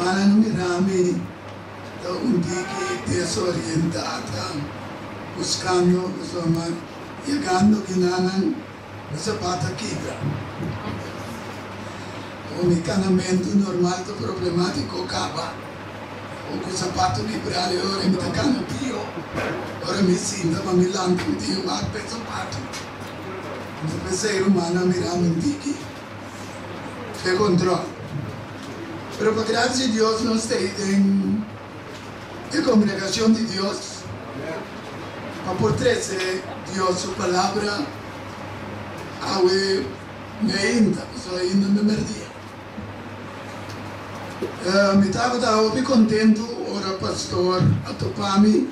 Rumannan mira mi ta un tiki desorientá, ta buskando pasobra yegando kinanan mi sapat a kibra. Ku mi kanamentu normal ta problemátiko kaba ku ku sapato kibrá e ora mi ta kana pio. Ora mi sinta pa mi lanta mi tin wak pa e sapato. Anto p'esei rumannan mira mi un tiki. E control. Pero pa gracia di Dios nos ta ei den e congregacion di Dios pa por trece Dios su palabra awe meinta, pasobra ainda no merdia. Mi tabata hopi contento ora pastor a topa mi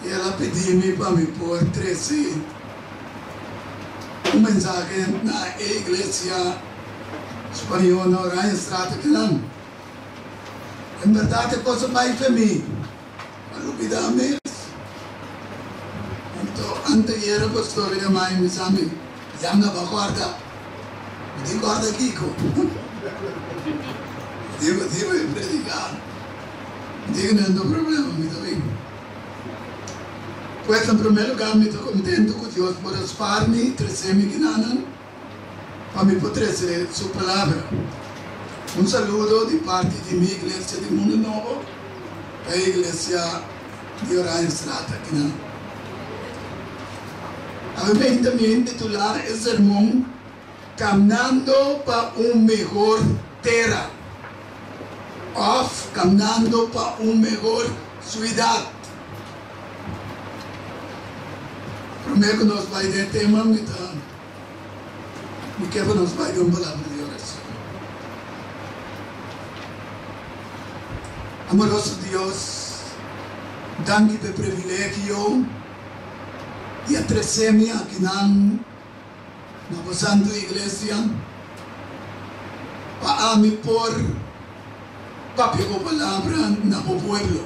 i el a pidi mi pa mi por trese un mensahe na e iglesia spañó na Oranjestraat akinan. En bèrdat e kos a bai fe mi, a lubidá mes. Anto anteayer e pastor a yama i bisa mi, Yanga bo a kòrda? Mi di, Kòrda kiko? Mi di, Bo tin bo e prediká. Diga mi no problema, mi ta bin. Pues na prome lugar mi ta contento cu Dios por a spaar mi y trece mi kinanan pa mi por trece su palabra. Un saludo di parti di mi iglesia di Mundo Nobo pa e iglesia di Oranjestraat akinan. Awe meinta mi a intitula e sermon Camnando pa un mehor tera of Camnando pa un mehor suidad. Prome cu nos bay den e tema mi ta mi ke pa nos bay den un palabra di oracion. Amoroso Dios, danki pa e privilegio di a trece mi akinan. Na bo santu iglesia, pa ami por papia bo palabra na bo pueblo.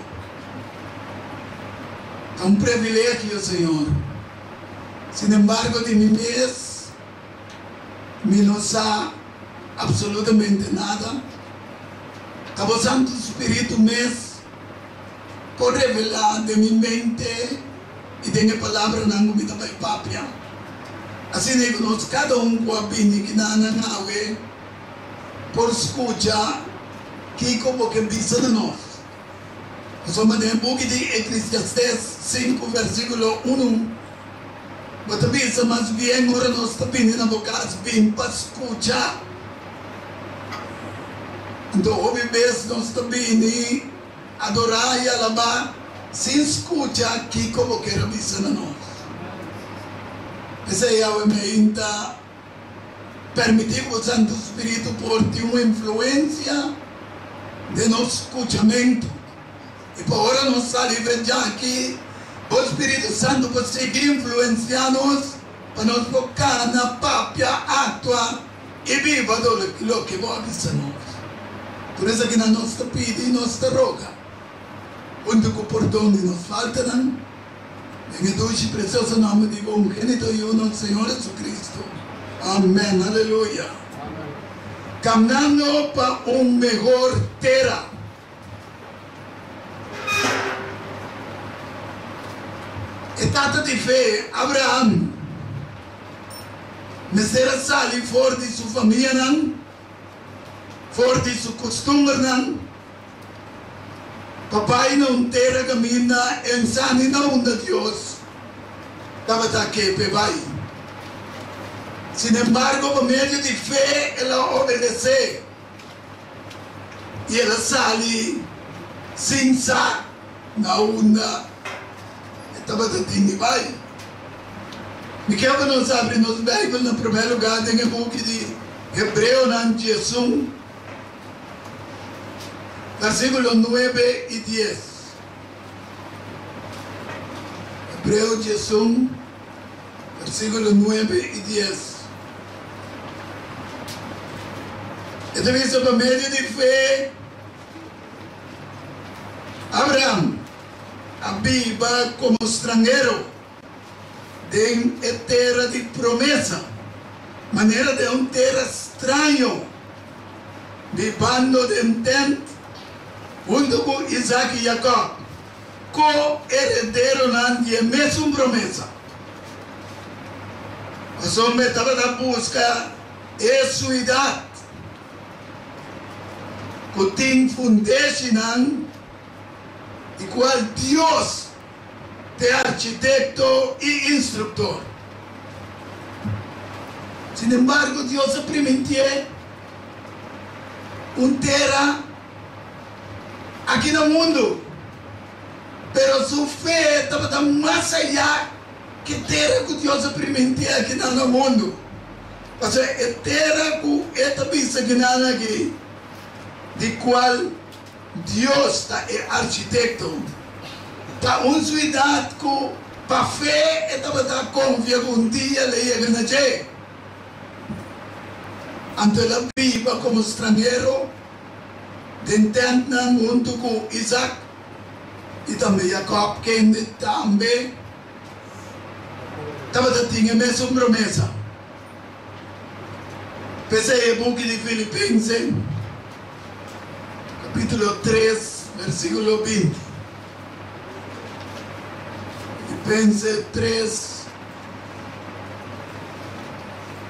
Ta un privilegio, Señor. Sin embargo, di mi mes mi no sa absolutamente nada. Ta bo Santu Spiritu mes por revelá den mi mente i den e palabranan ku mi ta bai papia. Asina ei ku nos kada un ku a bini kinanan awe por skucha kiko bo ke bisa na nos. Pasobra den e buki di Eklesiastes sinku vèrsikulo unu, bo ta bisa, Mas bien ora nos ta bini na bo kas, bin pa skucha. Anto hopi bes nos ta bini Adorá i alabá sin skucha kiko bo ker a bisa na nos. P'esei awe meinta permití ku bo Santu Spiritu por tin un influensia den nos skuchamentu. I pa ora nos sali for djaki, bo Spiritu Santu por sigui influensiá nos pa nos por kana, papia, aktua i biba loke bo a bisa nos. Tur esakinan nos ta pidi i nos ta roga, huntu ku pordon di nos faltanan, den e dushi i presioso nòmber di bo ungenito Yu, nos Señor Jesucristo. Amèn. Aleluya. Kamnando pa un mehor tera. E tata di fe, Abraham, mester a sali for di su famianan, for di su kustumbernan, pa bai na un tera kaminda en sa ni na unda Dios tabata ke p'e bai. Sinembargo, pa medio di fe el a obedesé. I el a sali sin sa na unda e tabata tin di bai. Mi ke pa nos abri nos Beibel na promé lugá den e buki di Hebreonan 11, versíkulo nuebe i dies. Hebreo 11. Versíkulo nuebe i dies. E ta bisa, Pa medio di fe Abraham a biba komo stranhero den e tera di promesa, manera den un tera straño, bibando den tènt. Huntu ku Isaac i Jakòb, ko-herederonan di e mesun promesa. Pasobra e tabata buska e suidat ku tin fundeshinan di kual Dios ta e architekto i instruktor. Sinembargo, Dios a primintié un tera aki na mundu, pero su fe tabata mas ayá ke tera ku Dios a primintí akinan na mundu. Pasobra e tera ku e ta bisa akinan aki, di kual Dios ta e architekto, ta un suidat ku pa fe e tabata konfia ku un dia lo yega na dje. Anto el a biba komo stranhero den tèntnan huntu ku Isak i tambe Jakòb, kende tambe tabata tin e mesun promesa. P'esei e buki di Filipense, kapítulo tres, versíkulo 20. Filipense 3,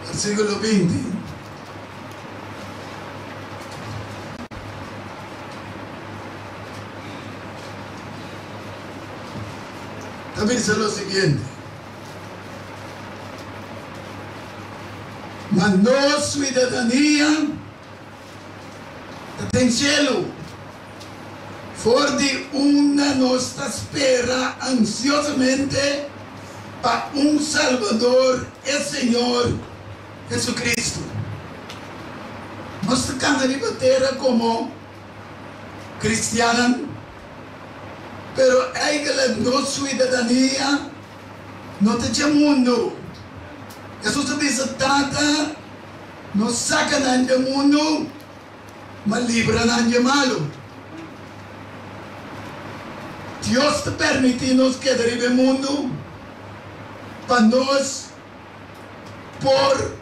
versíkulo 20. Ta bisa lo siguiente, Ma nos suidadania ta den shelu, for di unda nos ta spera ansiosamente pa un Salbador, e Señor Jesucristo. Nos ta cana riba tera como cristiannan, pero eigenlijk nos suidadania no ta dje mundu. Jesus a bisa, Tata, no saca nan dje mundu, ma libra nan dje malu. Dios ta permiti nos keda riba e mundu pa nos por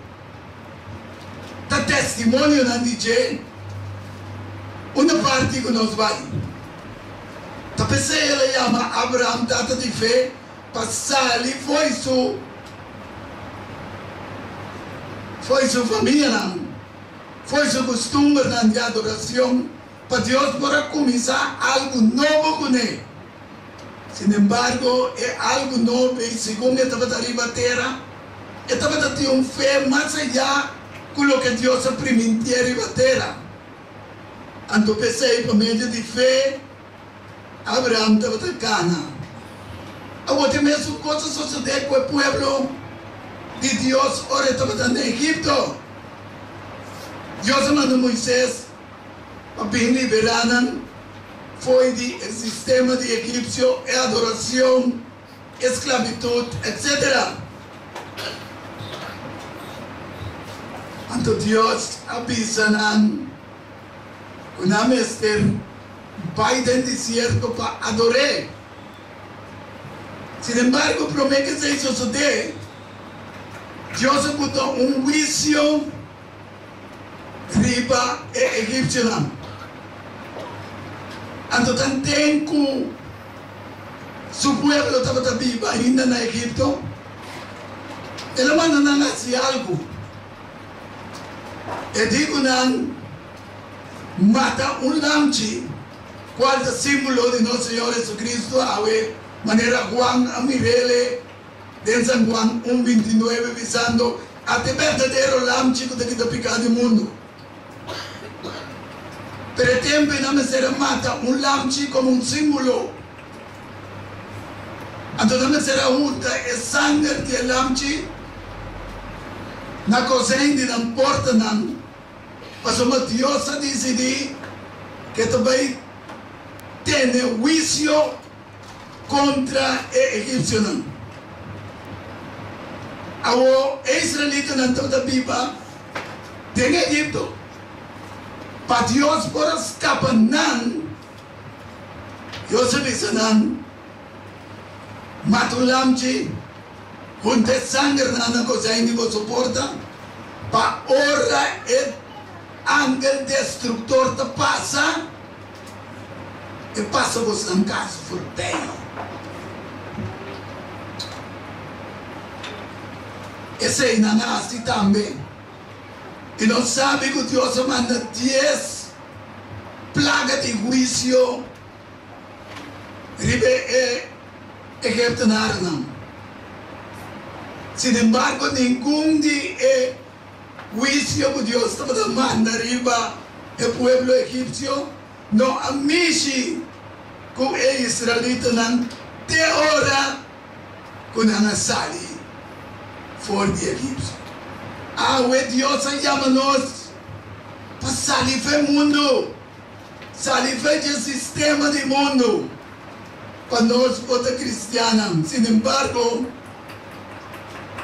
ta testimonionan di dje unda parti ku nos bai. Ta p'esei el a yama Abraham tata di fe pa sali fo'i su fo'i su famianan, fo'i su kustumbernan di adoracion pa Dios por a kuminsá algu nobo kuné. Sinembargo, e algu nobo ei, segun e tabata riba tera, e tabata tin un fe mas ayá ku loke Dios a primintié riba tera. Anto p'esei, pa medio di fe, Abraham tabata kana. Awor te mesun kos a sosodé ku e pueblo di Dios ora e tabata na Egipto. Dios a manda Moises pa bin liberá nan fo'i di e sistema di egipsio, e adoracion, e sclavitud, etc. Anto Dios a bisa nan cu nan mester bai den desierto pa ador'é. Sin embargo, promé cu esei sosodé, Dios a buta un huicio riba e egipsionan. Anto tanten ku su pueblo tabata biba ainda na Egipto, el a manda nan hasi algu. E di ku nan mata un lamchi, kual ta símbolo di nos Señor Jesucristo awe, manera Juan a mir'el Den San Juan un 29 bisando, Ata e berdadero Lamchi ku ta kita piká di mundu. Pero e tempu ei nan mester a mata un lamchi komo un símbolo. Anto nan mester a hunta e sanger di e lamchi na kosein di nan portanan, pasobra Dios a disidí ku e ta bai tene huisio kontra e egipsionan. Awor e israelitanan tabata biba den Egipto. Pa Dios por a skapa nan, Dios a bisa nan, Mata un lamchi, hunta e sangernan na kozijn di boso porta, pa ora e angel destruktor ta pasa. E pasa bosnan kas forbei. Esei nan a hasi tambe. I nos sabi ku Dios a manda dies plaga di huisio riba e egiptenaronan. Sinembargo, ningun di e huisio ku Dios tabata manda riba e pueblo egipsio no a mishi ku e israelitanan te ora ku nan a sali for di Egipsio. Awe Dios a yama nos pa sali fe mundu, sali fe dje sistema di mundu pa nos por ta kristiannan. Sinembargo,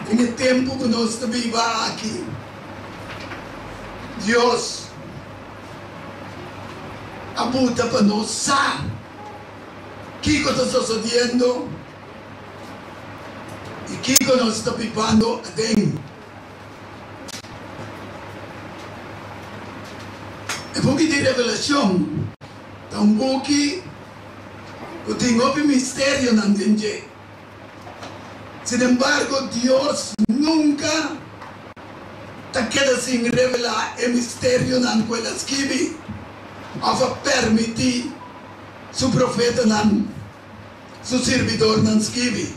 den e tempu ku nos ta biba aki, Dios a buta pa nos sa kiko ta sosodiendo i kiko nos ta bibando aden. E buki di Revelashon ta un buki ku tin hopi misterionan den dje. Sinembargo, Dios nunka ta keda sin revelá e misterionan ku el a skibi òf a permití su profetanan, su sirbidornan skibi.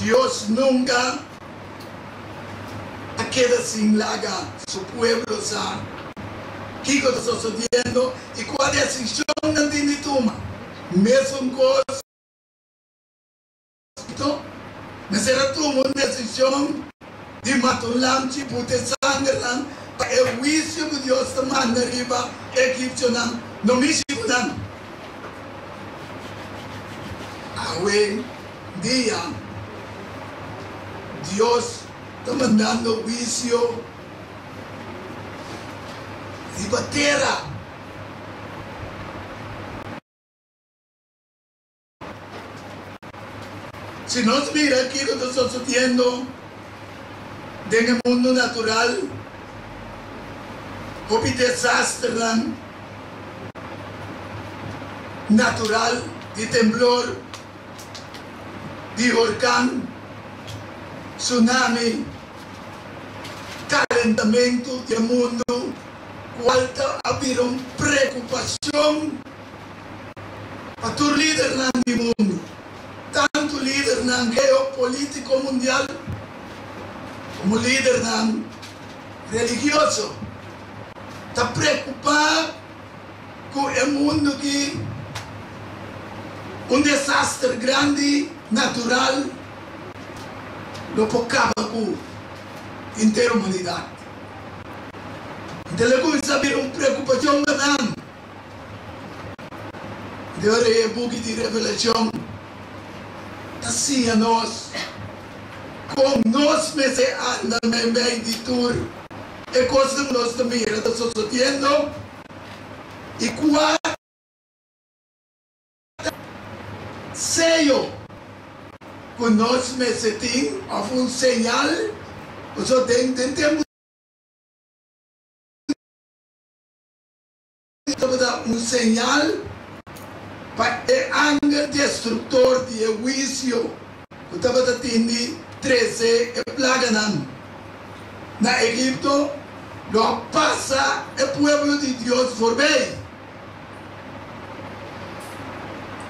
Dios nunka a keda sin laga su pueblo sa kiko ta sosodiendo i kua desishon nan tin di tuma. Mesun kos. Egipto mester a tuma un desishon di mata un lamchi buta e sangernan pa e huisio ku Dios ta manda riba e egipsionan no mishi ku nan. Awe dia Dios ta mandando huisio riba tera. Si nos mira kiko ta sosodiendo den e mundu natural, hopi desasternan natural di temblor, di horkan, tsunami, kalentamentu di e mundu, kual ta a bira un preokupashon. Pa tur lidernan di mundu, tantu lidernan geopolítiko mundial komo lidernan religioso, ta preokupá ku e mundu ki un desaster grandi natural lo por kaba ku henter humanidat. Anto el a kuminsá bira un preokupashon pa nan. Di ora e buki di Revelashon ta siña nos kon nos mester anda meimei di tur e kosnan ku nos ta mira ta sosodiendo i kua ta seyo ku nos mester tin òf un señal, pasobra den tempu. Tabata un señal pa e angel destruktor di e huisio ku tabata tin di trese e plaganan na Egipto lo a pasa e pueblo di Dios forbei.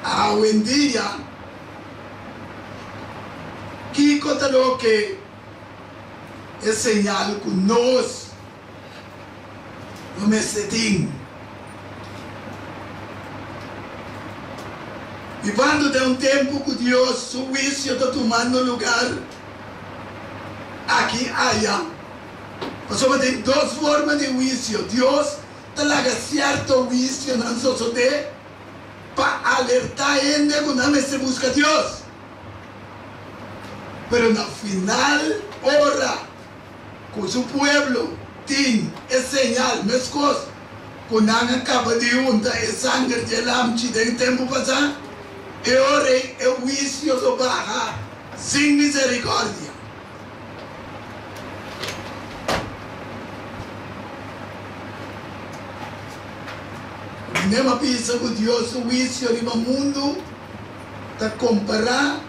Awendia, kiko ta loke e señal ku nos No mester tin. Bibando den un tempu ku Dios su huisio ta tumando lugar aki aya, pasobra tin dos forma di huisio. Dios ta laga sierto huisionan sosodé pa alertá hende ku nan mester buska Dios. Pero na final ora ku su pueblo tin e señal meskos ku nan a kaba di hunta e sanger dje lamchi den tempu pasá, e ora ei e huisio lo baha sin miserikòrdia. Nem a bisa ku Dios su huisio riba mundu ta kompará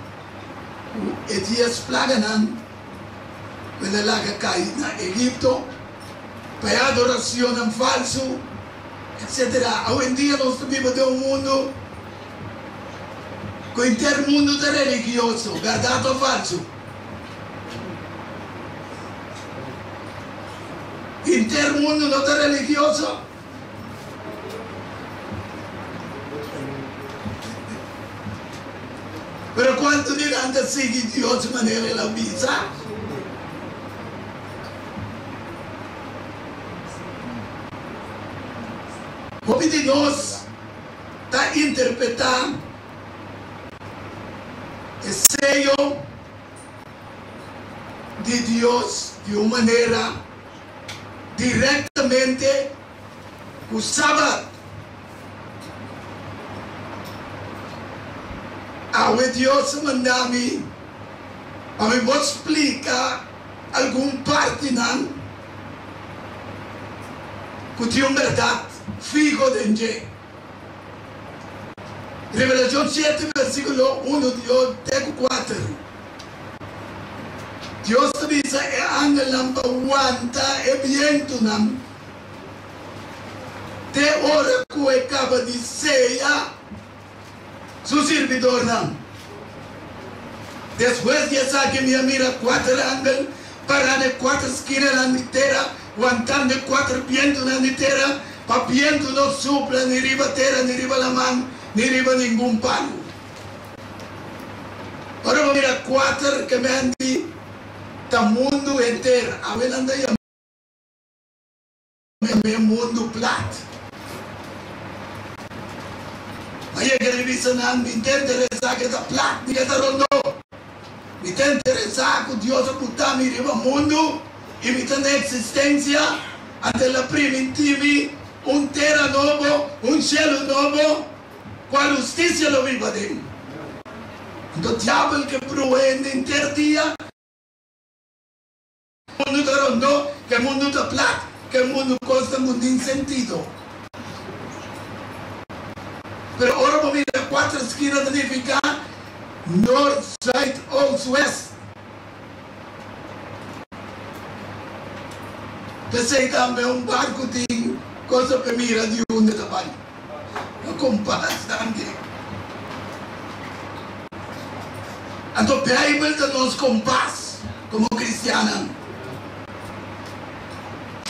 ku e dies plaganan ku el a laga kai na Egipto pa e adoracionnan falsu, etc. Awendia nos ta biba den un mundu ku henter mundu ta religioso, bèrdat òf falsu? Henter mundu no ta religioso? Pero kuantu di nan ta sigui Dios manera el a bisa? Hopi di nos ta interpretá e seyo di Dios di un manera direktamente ku Sabat. Awe Dios a manda mi pa mi por splika algun partinan ku tin un bèrdat fiho den dje. Revelashon shete versíkulo unu Dios te ku kuater. Dios ta bisa e angelnan pa wanta e bientunan te ora ku e kaba di seya su sirbidornan. Despues di esaki mi a mira kuater angel pará na e kuater skinanan di tera, wantando e kuater bientunan di tera, pa bientu no supla ni riba tera, ni riba laman, ni riba ningun palu. Ora bo mira kuater kemendi ta mundu henter, awe nan ta yama e mundu plat. A yega di bisa nan, Mi ta interesá ke ta plat ni ke ta rondó. Mi ta interesá ku Dios a buta mi riba mundu i mi ta na eksistensia ante el a primintí mi un tera nobo, un shelu nobo, kua hustisia lo biba den. Anto diabel ke bruha hende henter dia. Mundu ta rondó, ke mundu ta plat, ke mundu kosnan ku nin sentido. Pero ora bo mira kuater skina ta nifiká nort, zuid, oost, west. P'esei tambe un barku tin kosa p'e mira di unda ta bai. No kompas danki. Anto Bijbel ta nos kompas komo kristiannan.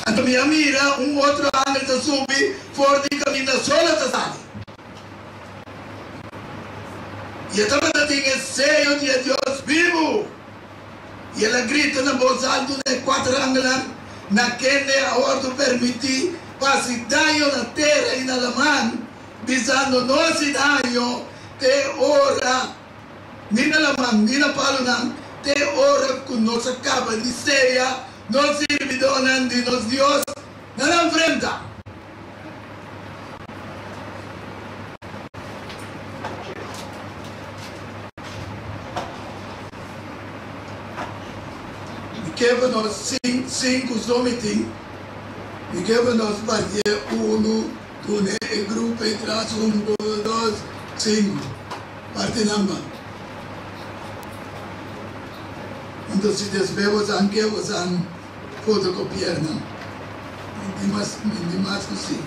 Anto mi a mira un otro angel ta subi for di kaminda sol a ta sali. I e tabata tin e seyo di e Dios bibu. I el a grita na bos altu na e kuater angelnan, na kende a wòrdu permití pa hasi daño na tera i na laman, bisando, No hasi daño te ora ni na laman ni na palunan, te ora ku nos a kaba di seya nos sirbidónan di nos Dios na nan frenta. Mi ke pa nos sinku so mi tin. Mi ke pa nos partié unu dune e grupo ei tras un dos sinku parti nan ban. Anto si despues bosan ke bosan fotocopier nan. Mi mas mi mas ku si.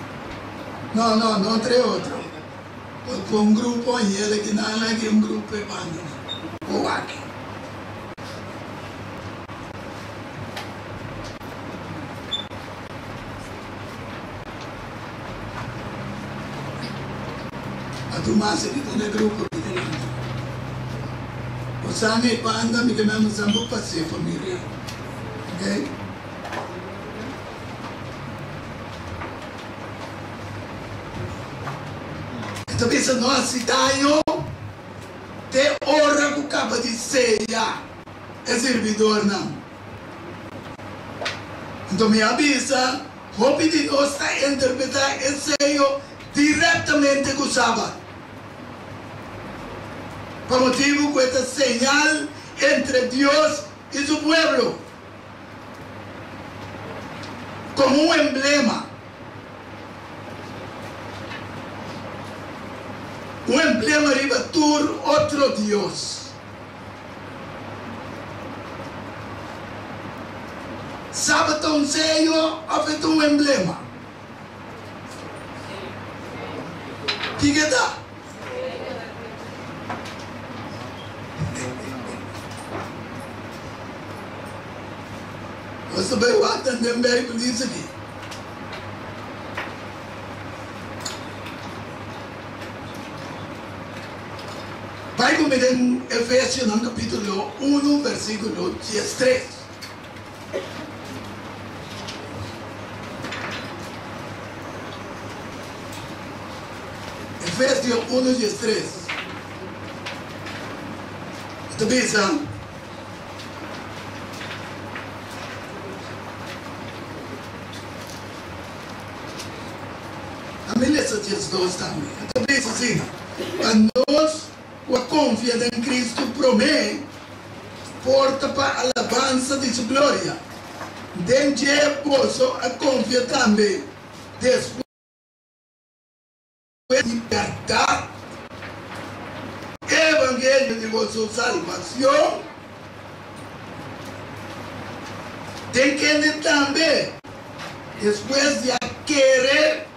No no no trae otro. Por un grupo y el aki nan aki un grupo e banda nan. Bo wak. A tuma si ki ta na grupo ki dilanti. Bo sa mi banda mi ke manda sa bo pase familia. Ok. E ta bisa no hasi daño te ora ku kaba di seya e sirbidornan. Anto mi a bisa, hopi di nos ta interpretá e seyo direktamente ku Sabat, pa motibu ku e ta señal entre Dios i su pueblo. Komo un emblema. Emblema riba tur otro dios. Sabat ta un seyo of e ta un emblema? Kiko e ta? Nos ta bai wak nan den Bijbel dice aki. Bai ku mi den Efesionan kapítulo unu versíkulo diestres. Efesio unu diestres e ta bisa. Ami lesa 12 tambe. E ta bisa asina, Pa nos ku a konfia den Kristu promé por ta pa alabansa di su gloria. Den dje boso a konfia tambe despues di bèrdat e evangelio di boso salbacion, den kende tambe, despues di a kere,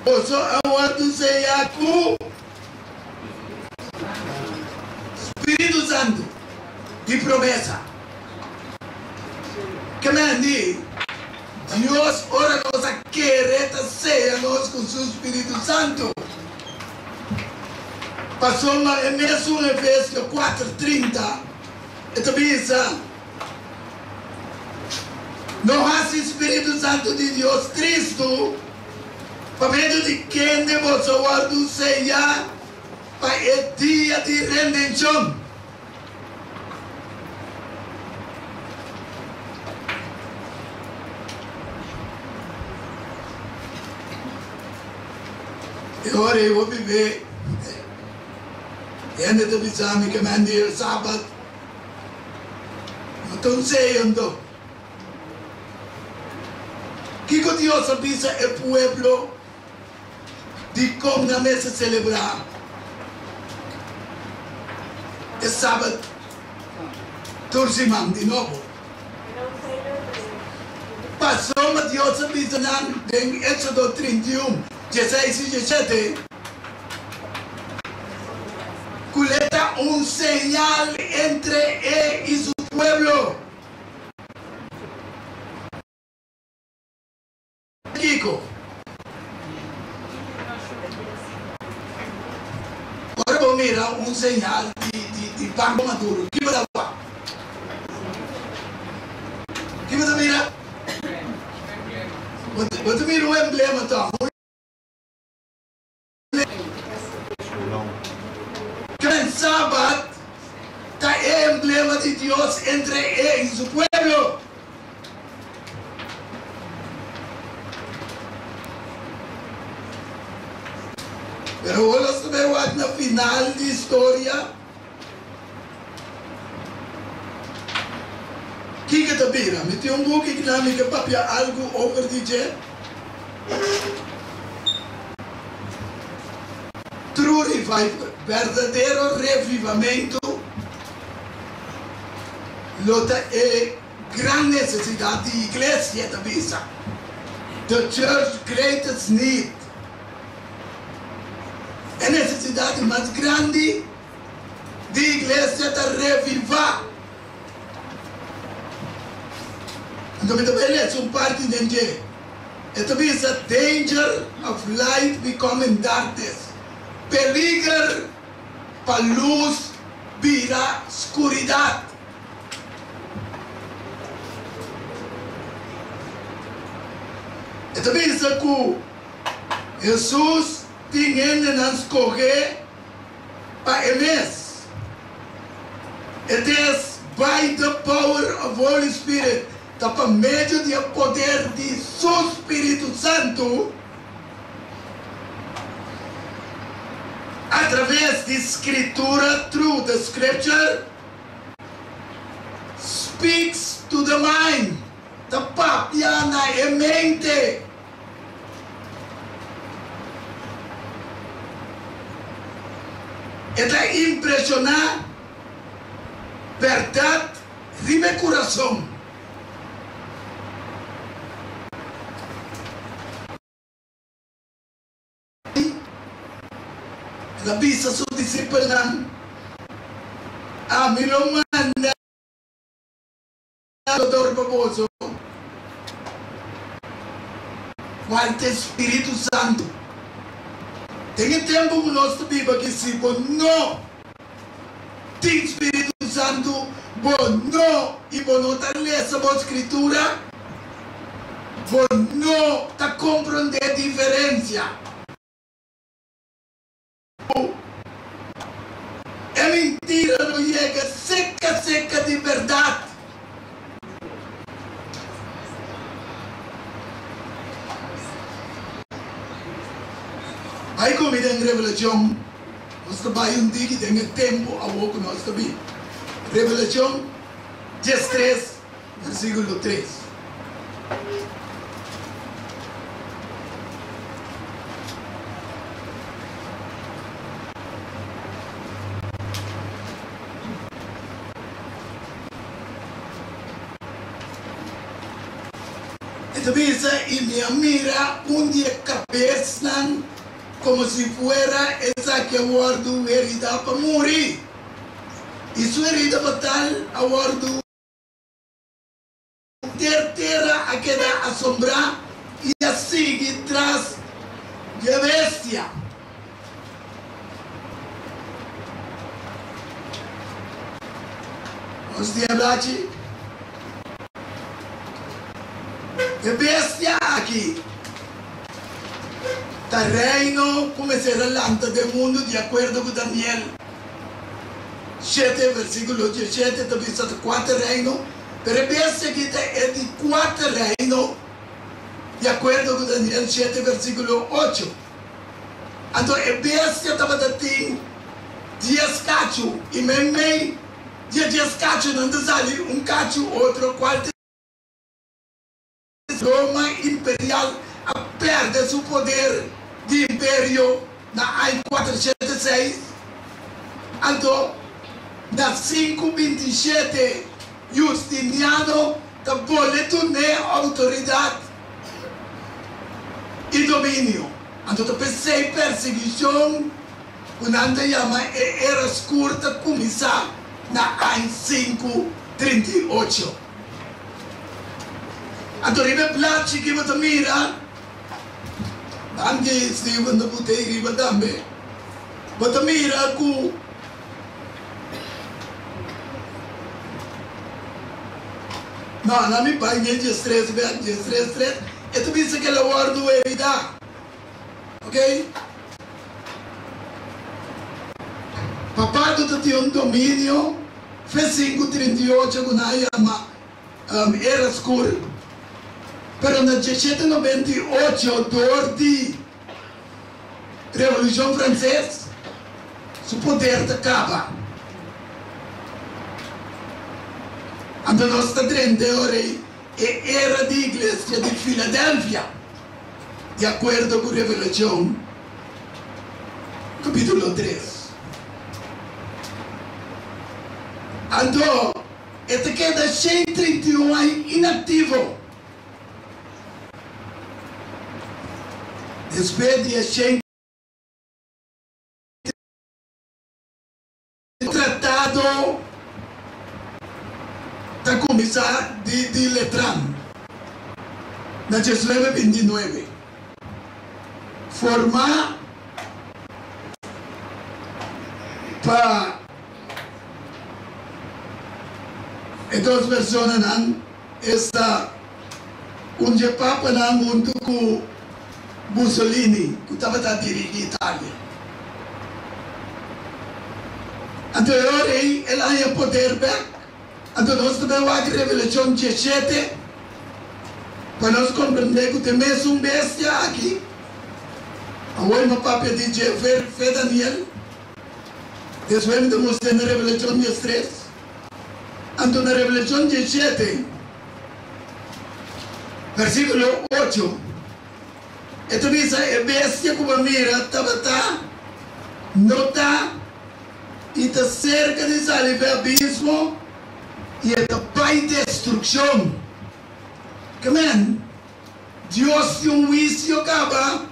boso a wòrdu seyá ku Spiritu Santu di promesa. Ke men di? Dios ora nos a kere ta seya nos ku su Spiritu Santu. Pasobra e mesun Efesio kuater 30 e ta bisa, No hasi Spiritu Santu di Dios tristu, pa medio di kende boso wòrdu seyá pa e dia di rendenshon. E ora ei hopi be hende ta bisa mi ke men di e sabat no ta un seyo anto. Kiko Dios a bisa e pueblo Dikon nan mester selebrá e Sabat tur siman di nobo? Pasobra Dios a bisa nan den Éksodo 31, 16 i 17 ku lo e ta un señal entre e i su pueblo. Kiko? Ora bo mira un señal di banco maduro, ki bo ta wak? Ki bo ta mira? Bo ta mira un emblema tòg? Gran Sabat ta e emblema di Dios entre e i su pueblo. Pero awor nos ta bai wak na final di historia. Kiko ta bira? Mi tin un buki ku nan mi ke papia algu over di dje. True Revival, Berdadero Revivamentu, lo ta e gran nesesidat di iglesia, ta bisa. The Church Greatest Need, E nesesidat di mas grandi di iglesia ta revivá. Anto mi ta bai lesa un parti den dje. E ta bisa, Danger of light becoming darkness, Peliger pa lus bira skuridat. E ta bisa ku Hesus tin hendenan skohé pa e mes. It is by the power of Holy Spirit, ta pa medio di e poder di Su Spiritu Santu, a traves di Scritura, through the Scripture, speaks to the mind, ta papia na e mente. E ta impreshoná bèrdat riba e kurason. El a bisa su disipelnan, Ami lo manda Salbador pa boso, cual ta e Spiritu Santu. Den e tempu cu nos ta biba aki, si bo no tin Spiritu Santu, bo no y bo no ta lesa bo Scritura, bo no ta comprende diferencia. Ku e mintira lo yega seka seka di bèrdat. Bai ku mi den Revelashon, nos ta bai un diki den e tempu awor ku nos ta biba. Revelashon 13, versíkulo 3. E ta bisa, I mi a mira un di e kabesnan komo si fuera esaki a wòrdu heridá pa muri, i su herida fatal a wòrdu. Henter tera a keda asombrá i a sigui tras dje bestia. Nos tin e blachi. E bestia aki ta reino ku mester a lanta den mundu di akuerdo ku Daniel shete versikulo diesshete ta bisa ta kuater reino. Pero e bestia aki ta e di kuater reino, di akuerdo ku Daniel shete versikulo ocho. Anto e bestia tabata tin dies kachu, i meimei di e dies kachunan ta sali un kachu otro, kual ta. Roma imperial a perde su poder di imperio na aña 406, anto na 527 Justiniano ta bolbe dun'é outoridat i dominio. Anto ta p'esei persiguishon ku nan ta yama e Era Skur ta kuminsá na aña 538. Anto riba e plachi ki bo ta mira, danki Steven ta put'e ei riba tambe, bo ta mira ku No, na mi bai den diestres bek, diestres tres, e ta bisa ku el a wòrdu heridá. Ok? Papado ta tin un dominio fe 538 ku nan a yama Era Skur, pero na 1798 dor di Revolushon Franses su poder ta kaba. Anto nos ta drenta e ora ei e era di Iglesia di Filadelfia, di akuerdo ku Revelashon kapítulo 3. Anto e ta keda 131 aña inaktivo. Despues di e shen. Tratado ta kuminsá di di Letran na 1929, formá pa e dos personanan esta un dje papanan huntu ku Mussolini ku tabata dirigí Italia. Anto e ora ei el a haña poder bèk. Anto nos ta bai wak Revelashon 17 pa nos komprendé ku ta e mesun bestia aki. Awor mi a papia di dje fe Daniel, despues mi ta mustr'é na Revelashon 13. Anto na Revelashon 17, Versíkulo 8, e ta bisa, E bestia ku bo a mira tabata, no ta. I ta serka di sali p'e abismo, i e ta bai destrukshon. Ke men, Dios tin un huisio kaba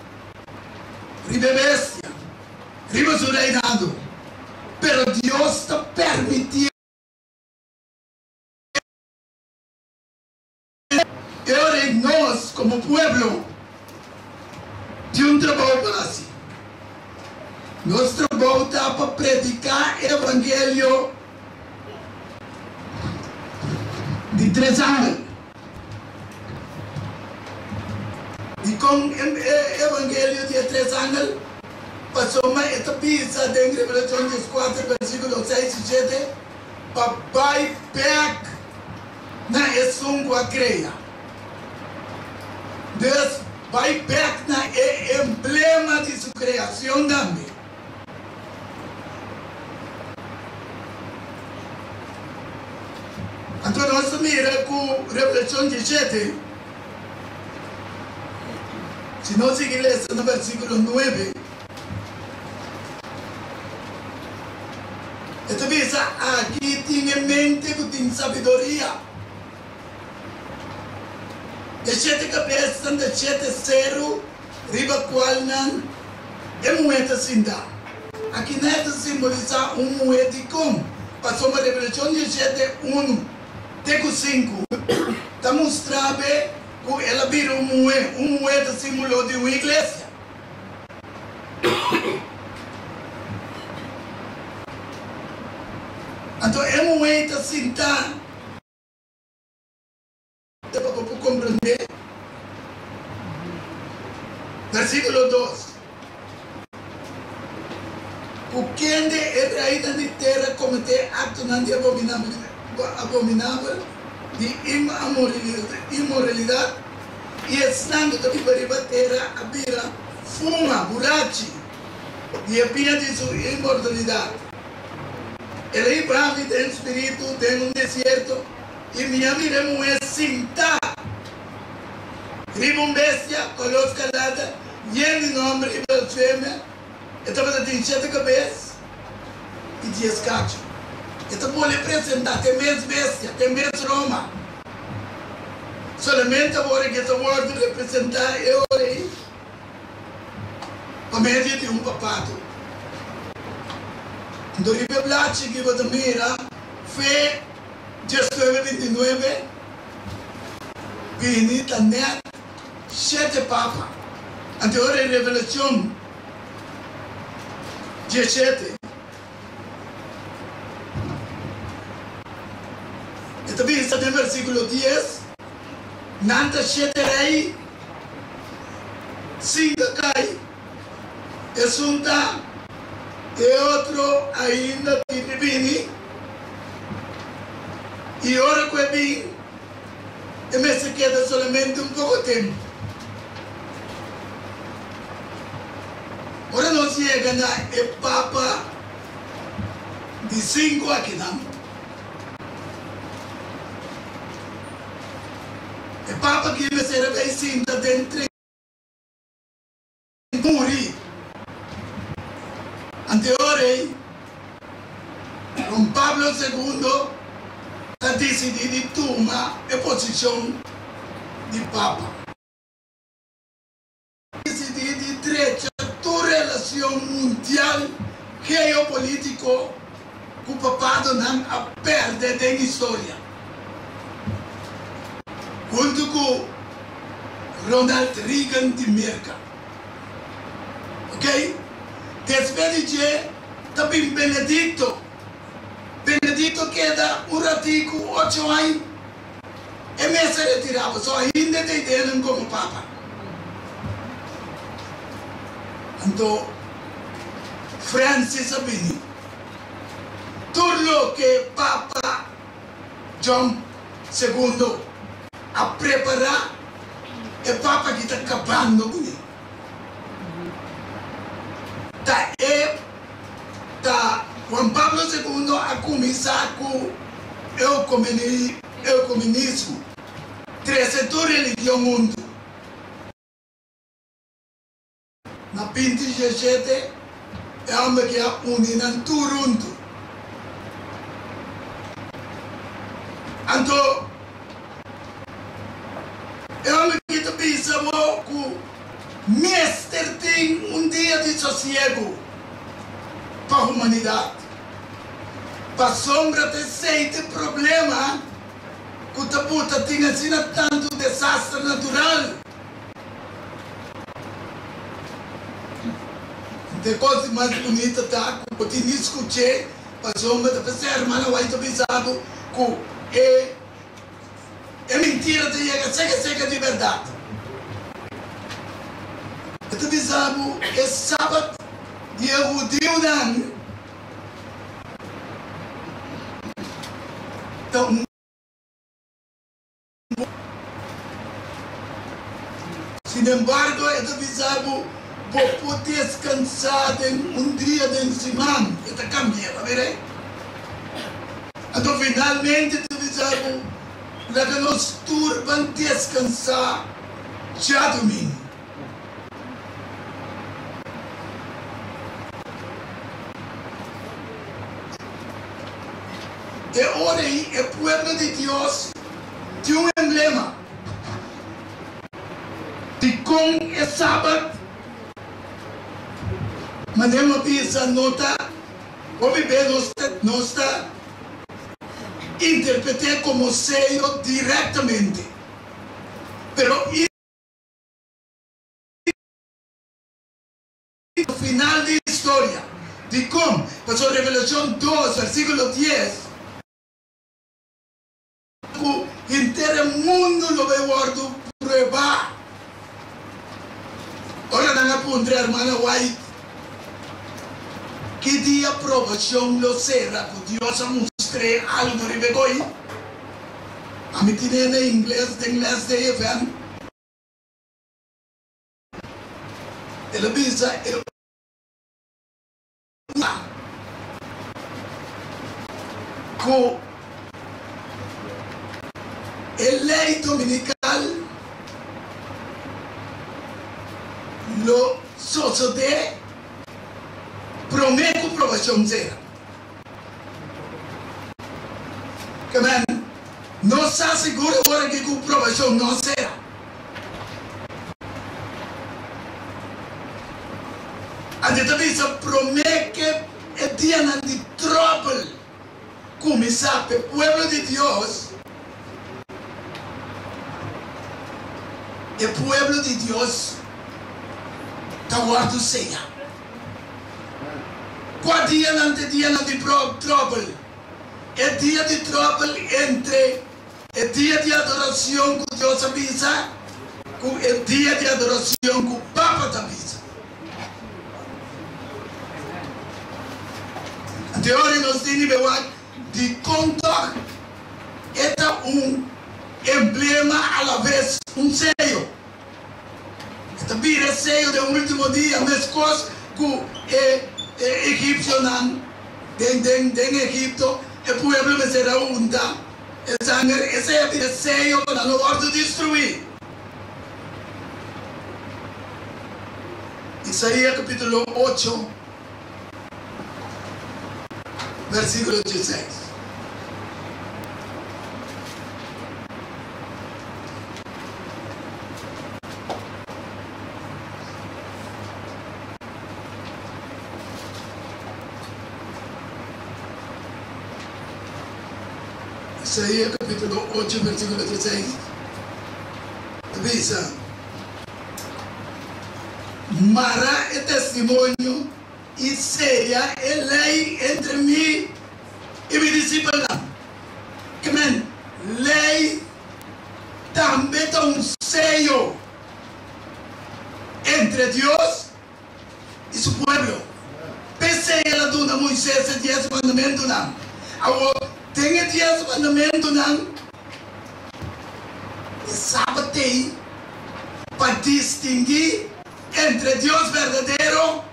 riba e bestia, riba su reinado, pero Dios ta permitié. E ora ei nos komo pueblo tin un trabou pa hasi. Nos trabou ta pa prediká e evangelio di tres angel. Dikon e evangelio di e tres angel? Pasobra e ta bisa den Revelashon dieskuater versíkulo seis i shete pa bai bèk na esun ku a krea. Dus, bai bèk na e emblema di su kreashon tambe. Anto nos ta mira ku Revelashon diesshete, si nos sigui lesa na versíkulo nuebe, E ta bisa, Aki tin e mente ku tin sabiduria. E shete kabesnan ta shete seru riba kualnan e muhé ta sintá. Aki nan e ta simbolisá un muhé. Dikon? Pasobra Revelashon diesshete unu te ku sinku ta mustra be ku el a bira un muhé. Un muhé ta símbolo di un iglesia. Anto e muhé ta sintá te pa bo por komprendé. Versíkulo dos, Ku kende e reinan di tera kometé aktonan di abominabel, di inmoralidat, i esnan ku ta biba riba tera a bira fuma burachi di e pia di su inmortalidat. El a hiba mi den spiritu den un desierto, i mi a mira e muhé sintá riba un bestia koló skarlata, yen di nòmber i blasfemia. E tabata tin shete kabes i dies kachu. E ta bolbe presentá te mes bestia, te mes Roma. Solamente awor e ta wòrdu representá e ora ei pa medio di un papato. Anto riba e blachi ki bo ta mira fe diesnuebe bintinuebe bini ta nèt shete papa. Anto e ora ei Revelashon diesshete. E ta bisa den versíkulo dies, Nan ta shete rei, sin ta kai, esun ta, e otro ainda tin di bini, i ora ku e bin, e mester keda solamente un poko tempu. Ora nos yega na e papa di sinku akinan, e papa aki mester a bay sinta den muri. Anteor ei, Juan Pablo Segundo ta disidí di tuma e posishon di papa. Disidí di drecha tur relacion mundial geopolitico cu papadonan a perde den historia. Hunto cu Ronald Reagan di Merca. Ok? Despues di dje ta bin Benedicto. Benedicto keda un ratico, ocho aña. E mester retirá pasobra ainda e ta ideanan komo papa. Anto Francis a bini. Tur loke Papa John Segundo a prepará, e papa aki ta kabando kuné. Ta e ta Juan Pablo Segundo a kuminsá ku eukumenismo, trese tur religion huntu. Na binti dieshete e hòmber ke a uni nan tur huntu. Anto e hòmber ki ta bisa bo ku mester tin un dia di sosiegu pa humanidat, pasobra ta esei ta e problema ku ta buta tin asina tantu desaster natural. E kos di mas bunita ta ku bo tin di skuch'é. Pasobra ta p'esei hermana White ta bisa bo ku e e mentira ta yega seka seka di bèrdat. E ta bisa bo e Sabat di e hudiunan ta un. Sinembargo, e ta bisa bo, Bo por deskansá den un dia den siman. E ta kambia, ta mira? Anto finalmente e ta bisa bo, Laga nos tur ban deskansá djadumingu. E ora ei e pueblo di Dios tin un emblema di kon e Sabat, manera mi a bisa, no ta hopi be nos ta interpret'é komo seyo direktamente, pero. Final di historia. Dikon? Pasobra Revelashon dos, versíkulo dies, ku henter e mundu lo bai wòrdu pruebá. Ora nan a puntra Hermana White ki dia probashon lo sera ku Dios a mustr'é algu riba e koi, ami tin'é na ingles den lès di AFM. El a bisa e ora ku e lei dominikal lo sosodé promé ku probashon sera. Kemen no sa sigur ora ki ku probashon no sera. Anto ta bisa promé ke e dianan di tròbel kuminsá p'e pueblo di Dios, e pueblo di Dios ta wòrdu señá. Kua dianan ta e dianan di tròbel? E dia di tròbel entre E dia di adoracion cu Dios a bisa cu e dia di adoracion cu Papa ta bisa. Anto e ora nos tin di bewak dicon toch e ta un emblema alaves un seyo. E ta bira e seyo den ultimo dia mescos cu e egipcionan den den Egipto e pueblo mester a hunta. E sanger esei a bira seyo pa nan no wòrdu destruí. Isaías kapítulo ocho, versíkulo dieseis. Isaías capítulo ocho versículo dieseis ta bisa, Mara e testimonio i seya e lei entre mi i mi disipelnan. Ke men, lei tambe ta un seyo entre Dios i su pueblo. P'esei el a duna Moises e Dies Mandamentunan. Awor, den e Dies Mandamentunan, e Sabat t'ei pa distinguí entre Dios berdadero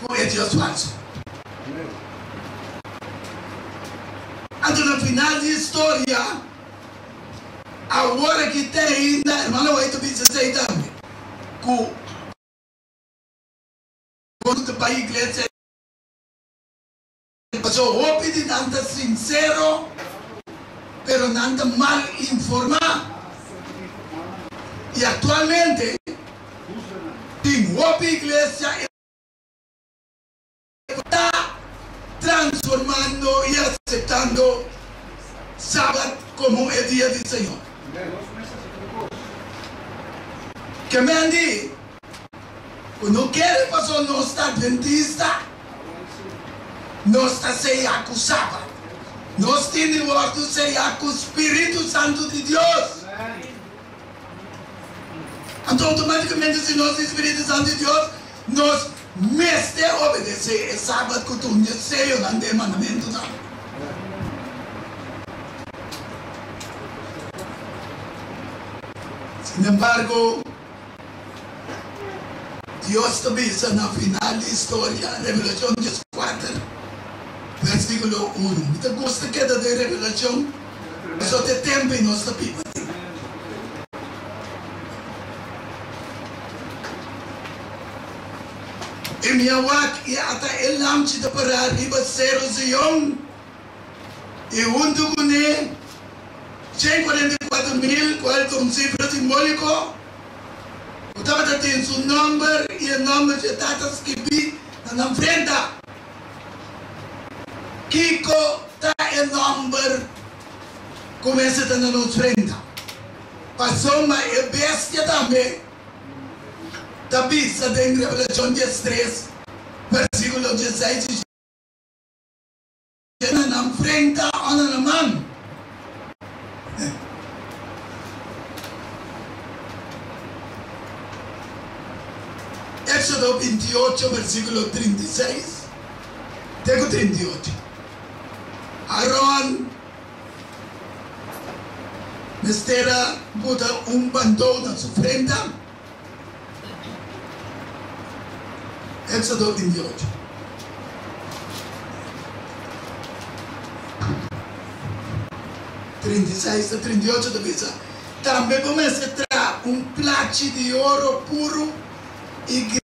ku e dios falsu. Anto na final di historia, awor aki te ainda, hermano White ta bisa esei tambe, ku ku ta bai iglesia pasobra hopi di nan ta sinsero. Pero nan ta mal informá. I aktualmente tin hopi iglesia ta transformando i aseptando Sabat komo e dia di Señor. Ke men di ku no kere pasobra nos ta Adventista, nos ta seyá ku Sabat. Nos tin di wòrdu seyá ku Spiritu Santu di Dios. Anto outomátikamente si nos tin Spiritu Santu di Dios, nos mester obedesé e Sabat ku tur e seyonan den e mandamentunan. Sinembargo, Dios ta bisa na final di historia, Revelashon dieskuater, versíkulo unu. Mi ta gusta keda den Revelashon pasobra ta e tempu ei nos ta biba den. I mi a wak i ata e Lamchi ta pará riba Seru Zion, i huntu kuné 144,000, kual ta un sifra simbóliko, ku tabata tin su nòmber i e nòmber dje Tata skibí na nan frenta. Kiko ta e nòmber ku mester ta na nos frenta? Pasobra e bestia tambe ta bisa den Revelashon diestres, versíkulo diesseis i. Na nan frenta o na nan man. Éxodo 28, versículo 36 te ku 38. Aron mester a buta un bandou na su frenta. Éxodo 28. 36 te 38 ta bisa, Tambe bo mester traha un plachi di oro puru i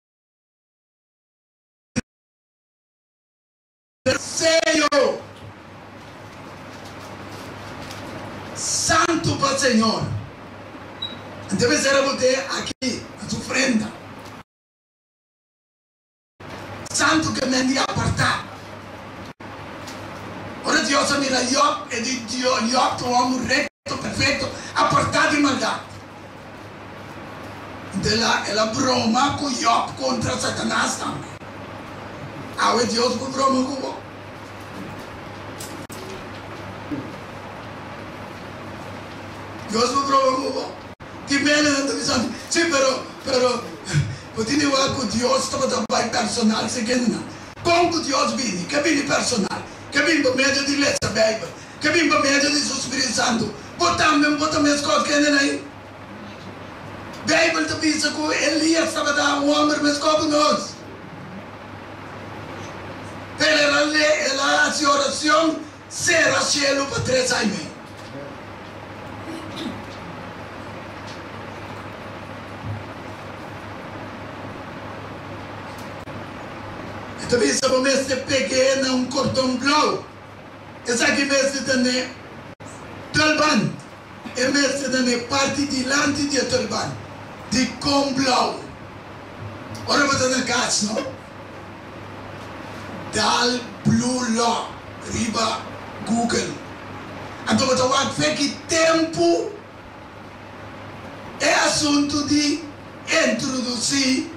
Seyo santu pa Señor. Anto mester a bot'é aki na su frenta. Santu ke men di apartá. Ora Dios a mira Job, e di, Job ta un hòmber rekto, perfekto, apartá di maldat. Anto el a broma ku Job kontra Satanas tambe. Awe Dios por broma ku bo? Dios por broma ku bo? Tin bene nan ta bisa mi, Sí, pero, pero, bo tin di wak ku Dios tabata bai personal siguiendo nan. Kon ku Dios bini? Ke bini personal? Ke bini pa medio di lesa Beibel? Ke bini pa medio di su Spiritu Santu? Bo tambe bo ta meskos ku hende nan? Beibel ta bisa ku Elias tabata un hòmber meskos ku nos. Pero el a le, el a hasi oracion cera cielo pa tres aña i mei. E ta bisa bo mester peg'é na un cordon blou. Esaki mester ta n'e tulband. E mester ta n'e parti dilanti di e tulband, di con blou. Ora bo ta na kas no dal blue law riba Google anto bo ta wak fe ki tempu e asuntu di introduci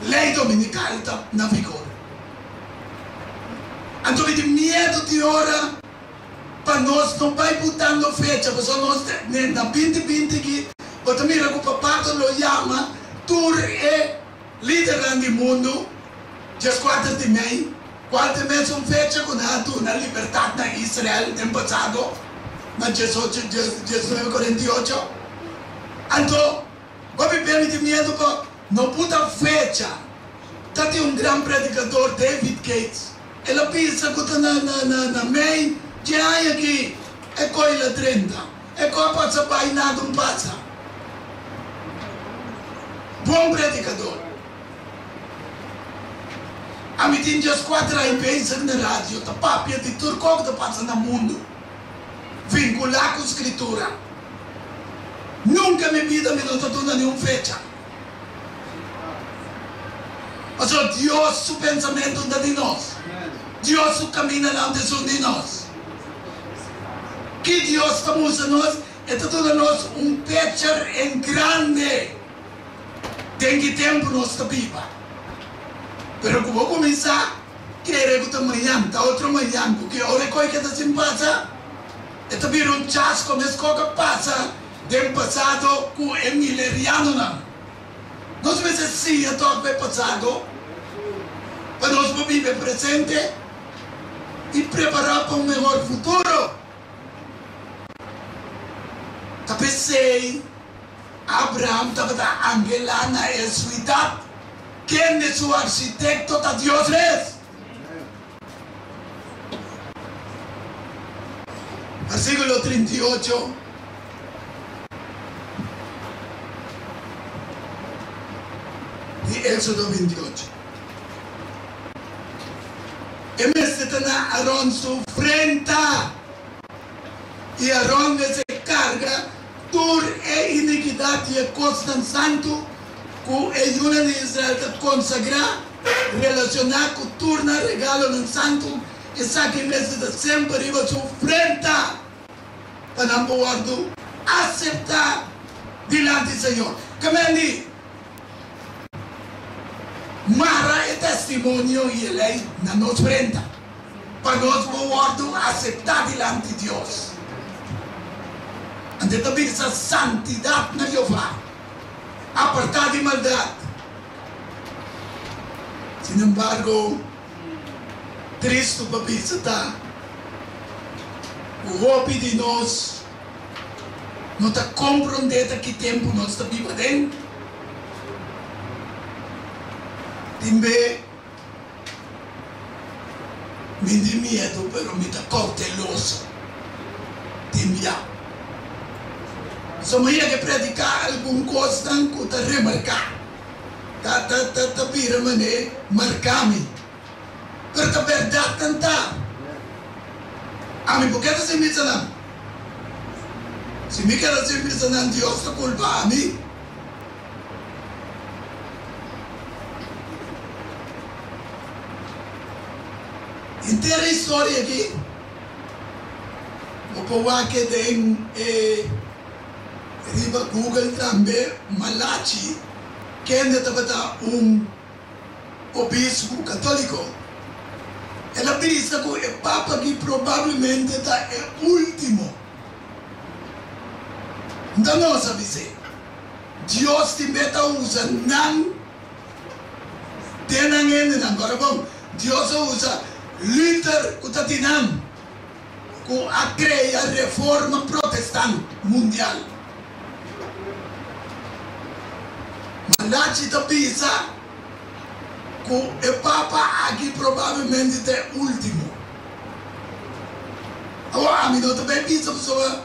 ley dominikal ta na vigor. Anto mi tin miedu di ora pa nos no bai butando fecha pasobra nos na binti binti aki bo ta mira ku papato lo yama tur e lidernan di mundu dieskuater di mei kual ta e mesun fecha ku nan a duna libertat na Israel den pasado na diesocho diesnuebe kuarenta i ocho anto hopi bia mi tin miedu pa no buta fecha. Ta tin un gran predikador, David Gates. El a bisa ku ta na na na mei dje aña aki e koi la drenta. E koi a pasa bai nada un pasa. Bon predikador. Ami tin djes kuater aña bezig na radio ta papia di tur kos ku ta pasa na mundu. Vinkulá ku Skritura. Nunka mi bida mi no ta duna niun fecha. Pasobra Dios su pensamentu ta di nos. Dios su kamindanan ta esun di nos. Ki Dios ta mustra nos? E ta duna nos un picture en grande den ki tempu nos ta biba. Pero ku bo kuminsá kere ku ta mañan, ta otro mañan, ku ki ora e koi keda sin pasa, e ta bira un chasko meskos ku a pasa den pasado ku e milerianonan. Nos mester siña tòg pa e pasado pa nos por biba e presente i prepará pa un mehor futuro. Ta p'esei Abraham tabata anhelá na e suidat kende su arkitekto ta Dios mes. Versíkulo 38. Di Éxodo 28. E mester ta na Aron su frenta, i Aron mester karga tur e inikidat di e kosnan santu ku e yunan di Israel ta konsagrá relashoná ku tur nan regalonan santu, esaki mester ta semper riba su frenta pa nan por wòrdu aseptá dilanti Señor. Kemendi mara e testimonio i e lei na nos frenta pa nos por wòrdu aseptá dilanti Dios. Anto e ta bisa santidat na Jehová, apartá di maldat. Sinembargo, tristu pa bisa ta ku hopi di nos no ta komprondé ta ki tempu nos ta biba den. Tin be mi di miedu pero mi ta kouteloso. Tin bia pasobra mi yega prediká algun kosnan ku ta remarká, ta ta ta ta bira manera marká mi. Pero ta bèrdat nan ta. Ami por keda sin bisa nan. Si mi keda sin bisa nan, Dios ta kulpa ami. Henter e historia aki, bo por wak e den e riba Google tambe, Malachi, kende tabata un obispu katóliko. El a bisa ku e papa aki probablemente ta e último. Nta nos a bis'é, Dios tin be ta usa nan den nan hendenan. Gora bon, Dios a usa Luther ku ta di nan ku a krea Reforma Protestant mundial. Malachi ta bisa ku e papa aki probablemente ta e último. Awor ami no ta bai bisa pasobra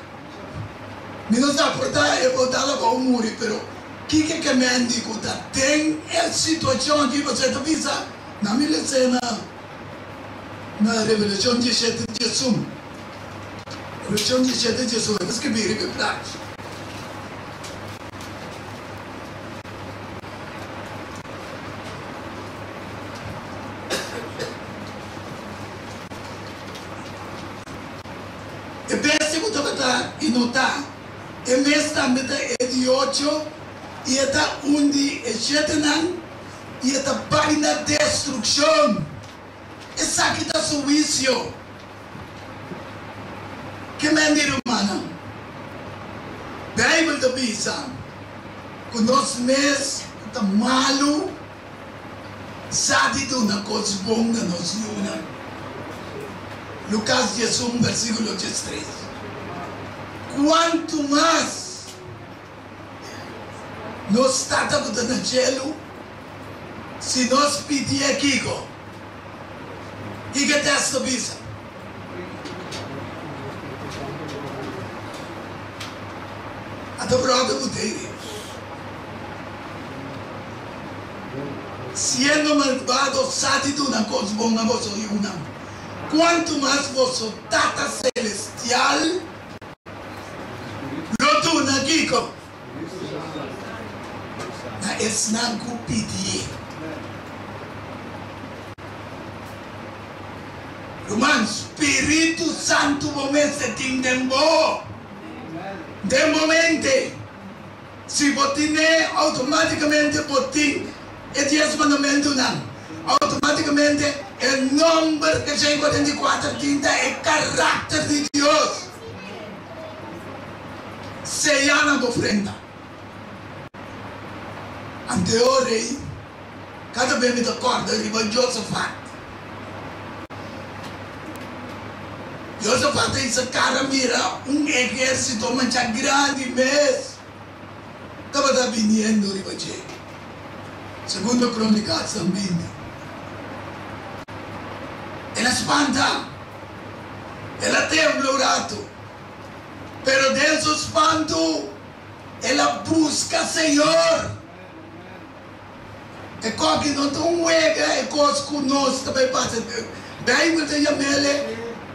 mi no sa por ta e por dal abou muri, pero kiko ke men di ku ta den e situashon aki pasobra e ta bisa na mi les'é na na Revelashon diesshete diesun. Revelashon diesshete diesun e ta skibí riba e plachi. E bestia ku tabata i no ta, e mes tambe ta e di ocho, i e ta un di e shetenan, i e ta bai na destrukshon. Esaki ta su huisio. Ke men di rumannan? Beibel ta bisa ku nos mes ku ta malu sa di duna kos bon na nos yunan. Lukas 11 versikulo 13. Kuantu mas nos Tata ku ta na shelu, si nos pidié kiko? Kiko e teksto bisa? Ata bròder ku ta iri. Siendo malbado sa di duna kos bon na boso yunan, kuantu mas boso Tata Selestial. Kiko? Na esnan ku pidié. Ruman, Spiritu Santu bo mester tin den bo, den bo mente. Si bo tin'é, outomátikamente bo tin e Dies Mandamentunan. Outomátikamente e nòmber 344 tin ta e karakter di Dios seyá na bo frenta. Anteor ei, kada be mi ta kòrda riba Josafat. Josafat a hisa kara mira un ehérsito masha grandi mes tabata biniendo riba dje. Segundo Krónikas 20. El a spanta, el a tembla un ratu, pero den su spantu el a buska Señor. E koki no ta un wega, e kos ku nos ta bai pasa. Beibel ta yam'el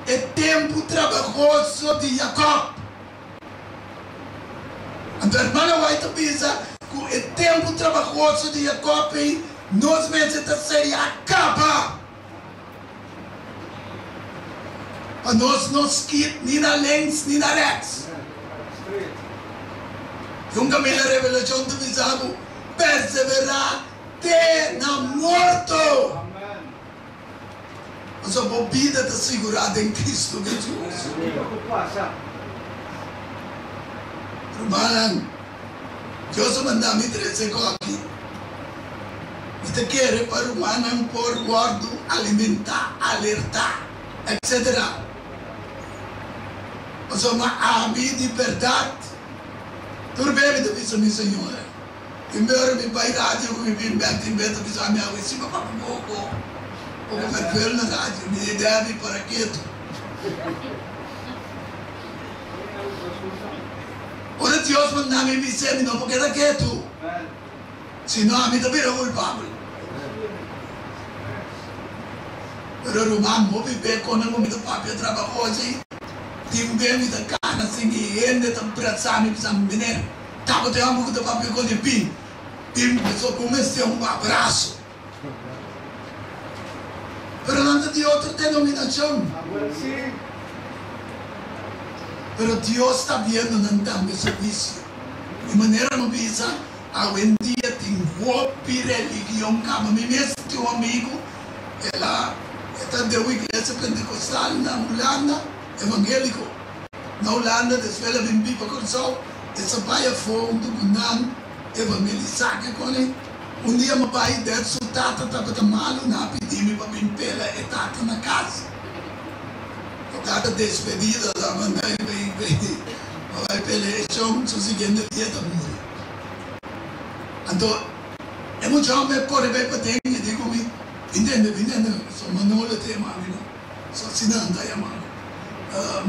e tempu trabahoso di Jakòb. Anto hermana White ta bisa ku e tempu trabahoso di Jakòb ei nos mester ta seria kaba pa nos no skit ni na links ni na rèks. I un kaminda Revelashon ta bisa bo, Perseverá te na morto. Pasobra bo bida ta sigurá den Kristu Hesus. Rumannan, Dios a manda mi trese koki. Mi ta kere pa rumannan por wòrdu alimentá, alertá, etsetera. Pasobra ami di bèrdat tur be mi ta bisa mi señora. Tin be ora mi bai radio ku mi bin bek tin be ta bisa mi awe si bo papia poko poko fervel na radio mi di Debbie para ketu. Ora Dios manda mi bis'é mi no por keda ketu sino ami ta bira kulpabel. Pero ruman hopi be konan ku mi ta papia trabahosi tin be mi ta kana sin i hende ta brasa mi bisa mi meneer. Tabata e homber ku ta papia ku di bin bin pasobra bo mester un abraso. Pero nan ta di otro denominashon. Pero Dios ta biendo nan tambe su huisio. Di manera mi bisa, awendia tin hopi religion kaba. Mi mes tin un amigu, el a e ta den un iglesia pentekostal na Hulanda, evangeliko. Na Hulanda, despues el a bin biba Kòrsou, e sa bai afó huntu ku nan evangelisá ke kone. Un dia mi bai det su tata tabata malu, nan a pidi mi pa bin pela e tata na kas. E tata despedida la manda e bai bai pa bai pela e shon, su siguiente dia ta muri. Anto e mucha homber a kore bai paden e di ku mi, Bin tende, bin tende, so Manolo ta yama mi no. So asina nan ta yama mi.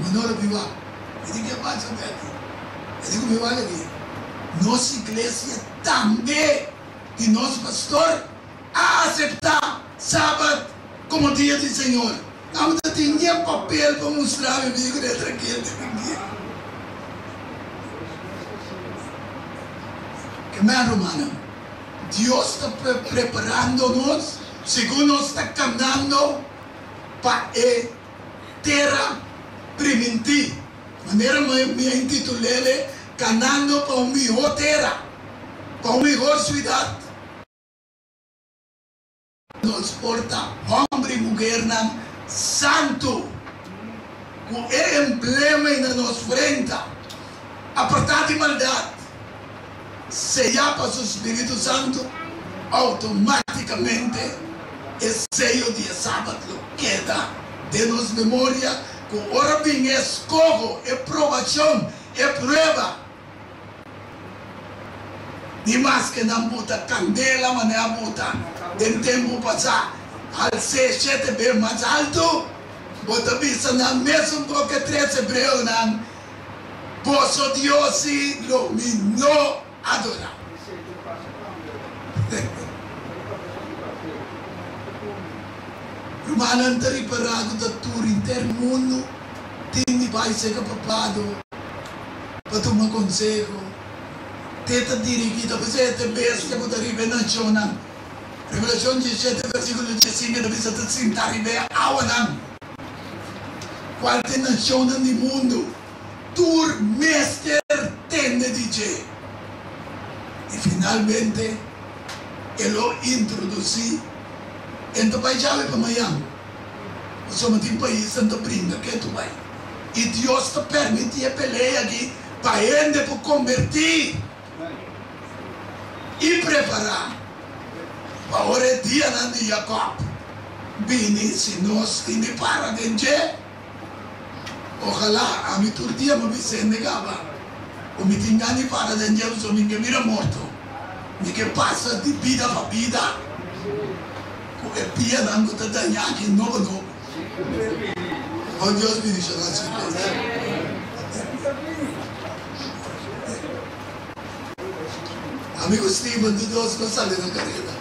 Manolo biba. Mi di ke pasa Betty? E di ku mi wak aki, nos iglesia tambe di nos pastor a aseptá Sabat komo dia di Señor. Nan ta tin ñe papel pa mustra mi, mi di ku e trankil di mi. Ke men rumannan, Dios ta preparando nos segun nos ta kanando pa e tera primintí, manera mi a intitul'é, Kanando pa un mihó tera, pa un mihor suidat. Nos por ta hòmber i muhernan santu, ku e emblema ei na nos frenta, apartá di maldat, seyá pa su spiritu santu, outomátikamente e seyo di e Sabat lo keda den nos memoria ku ora bin e skoho, e probashon, e prueba. Ni maske nan buta kandela manera a buta den tempu pasá, hals'é shete be mas altu, bo ta bisa nan mesun kos ke tres hebreonan, Boso Dios si lo mi no adorá. Rumannan ta ripará ku ta tur henter mundu tin di bai serka papado pa tuma konseho. Te ta dirigí ta p'esei e bestia ku ta riba e nashonnan. Revelashon diesshete versíkulo diesinke ta bisa ta sintá riba e awanan, kual ta e nashonnan di mundu. Tur mester tende di dje. I finalmente e lo introdusí en ta bai djawe pa mañan, pasobra tin paisnan ta bringa ketu bai. I Dios ta permití e pelea aki pa hende por kombertí i prepará pa ora e dianan di Jakòb bini, si nos tin di para den dje. Ojalá ami tur dia mi bisende kaba ku mi tin gana di para den dje pasobra mi ke bira morto. Mi ke pasa di bida pa bida ku e pianan ku ta dañá aki nobo nobo. Bon Dios bendishoná su iglesia. Ami ku Steven tur dos lo sali na kareda.